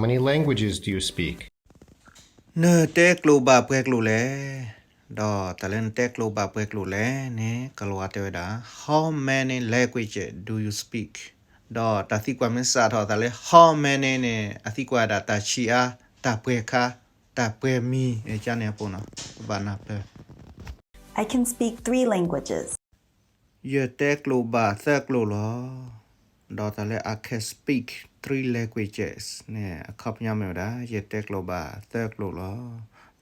How many languages do you speak? နတဲကျိာ်ဘၣ်ပှဲၤကျိာ်လဲၣ်. ဒီးတၢ်လၢနတဲကျိာ်ဘၣ်ပှဲၤကျိာ်လဲၣ်န့ၣ် ကိၤလၤဝါတဲဝဲဒၣ် How many languages do you speak? ဒီးတၢ်သံကွၢ်မ့ၢ်စးထီၣ်အသးလၢ How many န့ၣ် အသံကွၢ်ဒၣ်တၢ်ဆံးအါ, တၢ်ပှဲၤခါ, တၢ်ပှဲၤမံၤ ကန့ၣ်အပူၤနီၤ, ပဘၣ်နၢ်ပၢၢ် I can speak three languages. ယတဲကျိာ်ဘၣ်သၢကျိာ်လီၤ. ဒီးတၢ်လၢ I can speak three languages န့ၣ် အခီပညီမ့ၢ်ဝဲဒၣ် ယတဲကျိာ်ဘၣ်သၢကျိာ်လီၤ.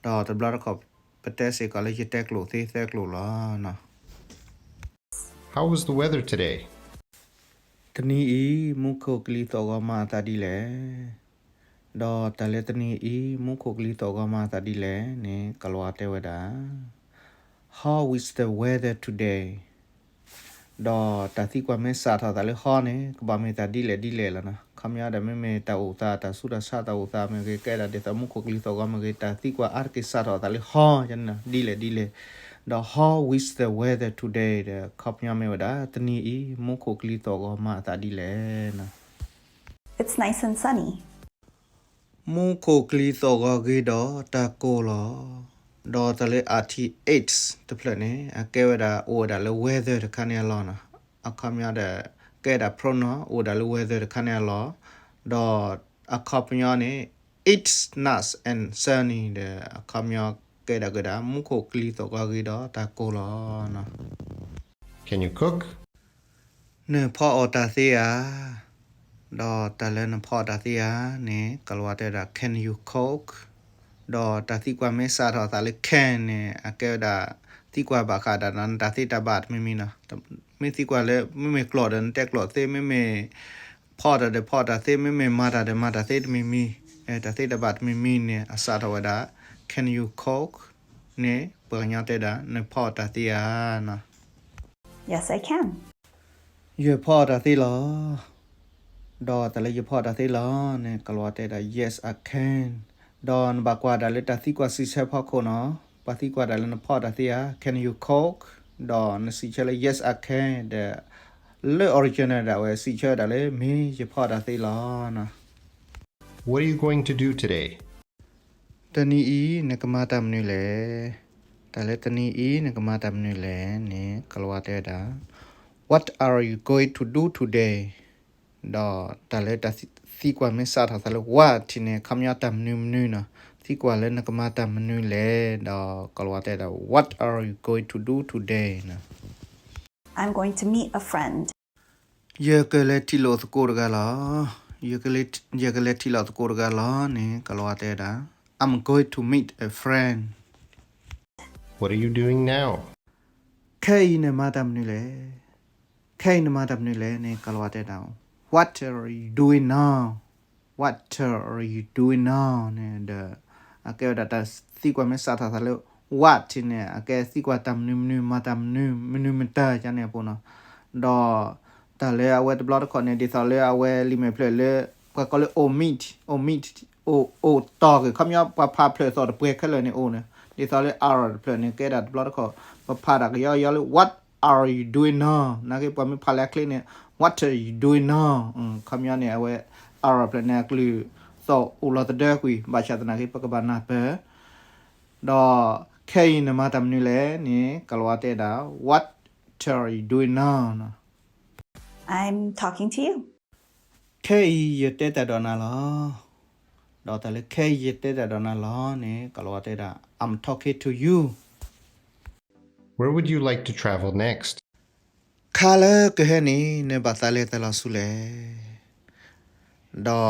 ဒီးတဘျီတခီၣ် ပတဲစ့ၢ်ကီးလၢယတဲကျိာ်သ့သၢကျိာ်လီၤ. How was the weather today? တနံၤအံၤ မူခိၣ်ကလံၤသီၣ်ဂီၤမၤအသးဒ်လဲၣ်. ဒီးတၢ်လၢတနံၤအံၤ မူခိၣ်ကလံၤသီၣ်ဂီၤမၤအသးဒ်လဲၣ်န့ၣ် ကိၤလၤဝါတဲဝဲဒၣ် How is the weather today? ဒီးတၢ်သံကွၢ်မ့ၢ်စးထီၣ်သးလၢ how န့ၣ် ကဘၣ်မ့ၢ်တၢ်ဒ်လဲၣ်ဒ်လဲၣ်လီၤနီၤ. အခီပညီဒီး မ့မ့ၢ်တၢ်အိၣ်သး တၢ်ဆူးတၢ်ဆါ တၢ်အိၣ်သးမ့ၢ်ဂ့ၤ, ကဲဒၣ်ဒ်သိးမူခိၣ်ကလံၤသီၣ်ဂီၤမ့ၢ်ဂ့ၤ, တၢ်သံကွၢ်အါတက့ၢ်စးထီၣ်သးလၢ how ဒ်လဲၣ်ဒ်လဲၣ်. ဒီး how is the weather today ဒီးအခီပညီမ့ၢ်ဝဲဒၣ် တနံၤအံၤ မူခိၣ်ကလံၤသီၣ်ဂီၤမၤအသးဒ်လဲၣ်နီၤ. It's nice and sunny. မူခိၣ်ကလံၤသီၣ်ဂီၤဂ့ၤဒီးတၢ်ကိၢ်လီၤ. ဒီးတၢ်လၢ it တဖျၢၣ်န့ၣ် အကဲဝဲဒၣ် အိၣ်ဝဲဒၣ်လၢ weather တခါန့ၣ်အလီၢ်နီၤ. အခီပညီဒီး ကဲဒၣ် pronoun အိၣ်ဝဲဒၣ်လၢ weather တခါန့ၣ်အလီၢ်. ဒီးအခီပညီန့ၣ် it's nice and sunny ဒီးအခီပညီကဲဒၣ်ကဲဒၣ် မူခိၣ်ကလံၤသီၣ်ဂီၤဂ့ၤဒီးတၢ်ကိၢ်လီၤနီၤ. Can you cook? နဖီအီၣ်တၢ်သ့ဧါ. ဒီးတၢ်လၢနဖီအီၣ်တၢ်သ့ဧါန့ၣ် ကိၤလၤဝါတဲဝဲဒၣ် can you cook? ဒီးတၢ်သံကွၢ်မ့ၢ်စးထီၣ်အသးလၢ can န့ၣ် အကဲဝဲဒၣ် သံကွၢ်ဘၣ်ဃးဒီးနတၢ်သ့တၢ်ဘၣ်တမံၤမံၤနီၤ. မ့ၢ်သံကွၢ်လၢ မ့မ့ၢ်ကျိာ်ဒီးနတဲကျိာ်သ့, မ့မ့ၢ် ဖီအီၣ်တၢ်ဒီးဖီအီၣ်တၢ်သ့, မ့မ့ၢ်မၤတၢ်ဒီးမၤတၢ်သ့တမံၤမံၤ, တၢ်သ့တၢ်ဘၣ်တမံၤမံၤန့ၣ် အစးထီၣ်ဝဲဒၣ် can you cook? န့ၣ် ပှၤကညီတဲဒၣ် နဖီအီၣ်တၢ်သ့ဧါနီၤ. Yes, I can. ယဖီအီၣ်တၢ်သ့လီၤ. ဒီးတၢ်လၢယဖီအီၣ်တၢ်သ့လီၤန့ၣ် ကိၤလၤဝါတဲဒၣ် yes, I can. ဒီးနဘၣ်ကွၢ်ဒၣ်လၢတၢ်သံကွၢ်စံးဆၢဖီခိၣ်နီၤ. ပှၤသံကွၢ်ဒၣ်လၢနဖီအီၣ်တၢ်သ့ဧါ, can you cook? ဒီးနစံးဆၢလၢ yes, I can ဒီး လၢ original ဒၣ်ဝဲစံးဆၢဝဲဒၣ်လၢ မ့ၢ်ယဖီအီၣ်တၢ်သ့လီၤ. What are you going to do today? တနံၤအံၤနကမၤတၢ်မနုၤလဲၣ်. တၢ်လၢတနံၤအံၤနကမၤတၢ်မနုၤလဲၣ်န့ၣ် ကိၤလၤဝါတဲဝဲဒၣ် What are you going to do today? ဒီးတၢ်လၢတၢ်သံကွၢ်မ့ၢ်စးထီၣ်သးလၢ what န့ၣ် အခီပညီတၢ်မနုၤမနုၤနီၤ. သံကွၢ်လၢနကမၤတၢ်မနုၤလဲၣ် ဒီးကိၤလၤဝါတဲဒၣ် What are you going to do today? I'm going to meet a friend. ယကလဲၤထံၣ်လိာ်သကိးတဂၤလီၤ. ယကလဲၤထံၣ်လိာ်သကိးတဂၤလီၤန့ၣ် ကိၤလၤဝါတဲဒၣ် I'm going to meet a friend. What are you doing now? ခဲအံၤနမၤတၢ်မနုၤလဲၣ်. ခဲအံၤနမၤတၢ်မနုၤလဲၣ်န့ၣ် ကိၤလၤဝါတဲဒၣ် What are you doing now? What are you doing now? န့ၣ်ဒီး အကဲဝဲဒၣ်တၢ်သံကွၢ်မ့ၢ်စးထီၣ်သးလၢ what န့ၣ် အကဲသံကွၢ်တၢ်မနုၤမနုၤ မၤတၢ်မနုၤ မနုၤမတၤ ကန့ၣ်အပူၤနီၤ. ဒီးတၢ်လၢအဝဲတဘျီတခီၣ်န့ၣ် ဒ်သိးလၢအဝဲလံာ်မဲာ်ဖျၢၣ်လၢ ပှၤကိးလၢ omit, omit, အိၣ်တီၢ်က့ၤ ခီပညီ ပှၤဖးဖျၢၣ်သီၣ်တပှဲၤခဲလၢာ်န့ၣ်အိၣ်န့ၣ် ဒ်သိးလၢ error တဖျၢၣ်န့ၣ် ကဲဒၣ်တဘျီတခီၣ် ပဖးတၢ်ကယီကယီလၢ what are you doing now? နာ်က့ ပှၤမ့ၢ်ဖးလၢအချ့န့ၣ် what are you doing now? ခီပညီန့ၣ် အဝဲ error ဖျၢၣ်န့ၣ် အကလုၢ်သီၣ်အိၣ်လီၤသဒၢကွံာ် ဘၣ်ဆၣ်သနာ်က့ ပကဘၣ်နၢ်ပၢၢ် ဒီးခဲအံၤနမၤတၢ်မနုၤလဲၣ်န့ၣ် ကိၤလၤဝါတဲဒၣ် What are you doing now? I'm talking to you. ခဲအံၤယတဲတၢ်ဒီးနၤလီၤ. ဒီးတၢ်လၢခဲအံၤယတဲတၢ်ဒီးနၤလီၤန့ၣ် ကိၤလၤဝါတဲဒၣ် I'm talking to you. Where would you like to travel next? ခါလၢကဟဲန့ၣ် နဘၣ်သးလဲၤတၢ်လီၤဆူလဲၣ်. ဒီး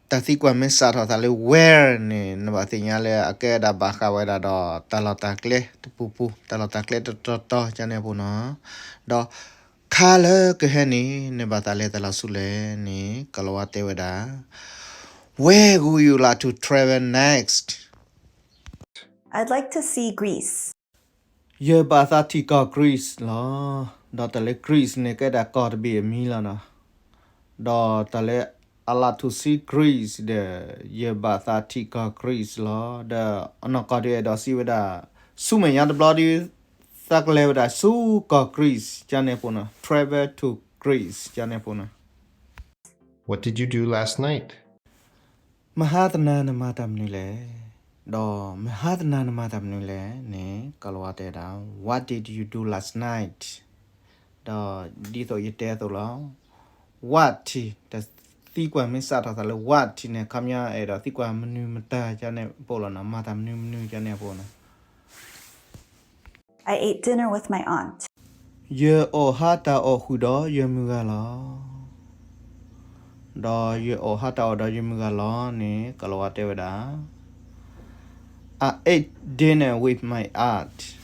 တၢ်သံကွၢ်မ့ၢ်စးထီၣ်သးလၢ where န့ၣ် နဘၣ်သ့ၣ်ညါလၢအကဲဒၣ်ဘၣ်ဃးဝဲဒၣ်ဒီး တၢ်လီၢ်တၢ်ကျဲတပူၤပူၤ တၢ်လီၢ်တၢ်ကျဲတတီၤတီၤ ကန့ၣ်အပူၤနီၤ. ဒီးခါလၢကဟဲန့ၣ် နဘၣ်သးလဲၤတၢ်လီၤဆူလဲၣ်န့ၣ် ကိၤလၤဝါတဲဝဲဒၣ် When would you like to travel next? I'd like to see Greece. ယဘၣ်သးထံၣ်ကီၢ် Greece လီၤ. ဒီးတၢ်လၢ Greece န့ၣ် ကဲဒၣ်ကီၢ်တဘ့ၣ်အမံၤလီၤနီၤ. ဒီးတၢ်လၢ I like to see Greece ဒီး ယဘၣ်သးထံၣ်ကီၢ် Greece လီၤ. ဒီးအနီၢ်ကီၢ်ဒုးအဲၣ်ဒိးစံးဝဲဒၣ် ဆူမဲာ်ညါတဘျီဒုး သးကလဲၤဝဲဒၣ်ဆူကီၢ် Greece ကန့ၣ်အပူၤနီၤ. Travel to Greece ကန့ၣ်အပူၤနီၤ. What did you do last night? မဟါတနၤနမၤတၢ်မနုၤလဲၣ်, ဒီးမဟါတနၤနမၤတၢ်မနုၤလဲၣ်န့ၣ် ကိၤလၤဝါတဲဝဲဒၣ် What did you do last night? ဒီးဒ်သိးယတဲအသိးလီၤ, what တသံကွၢ်မ့ၢ်စးထီၣ်သးလၢ what န့ၣ် ခီပညီအဲၣ်ဒိးသံကွၢ်မနုၤမတၤကန့ၣ်အပူၤလီၤနီၤ, မၤတၢ်မနုၤမနုၤကန့ၣ်အပူၤနီၤ. I ate dinner with my aunt. ယအီၣ်ဟါတၢ်အီၣ်ဃုာ်ဒီးယမုၢ်ဂၤလီၤ. ဒီးယအီၣ်ဟါတၢ်အီၣ်ဒီးယမုၢ်ဂၤလီၤန့ၣ် ကိၤလၤဝါတဲဝဲဒၣ် I ate dinner with my aunt.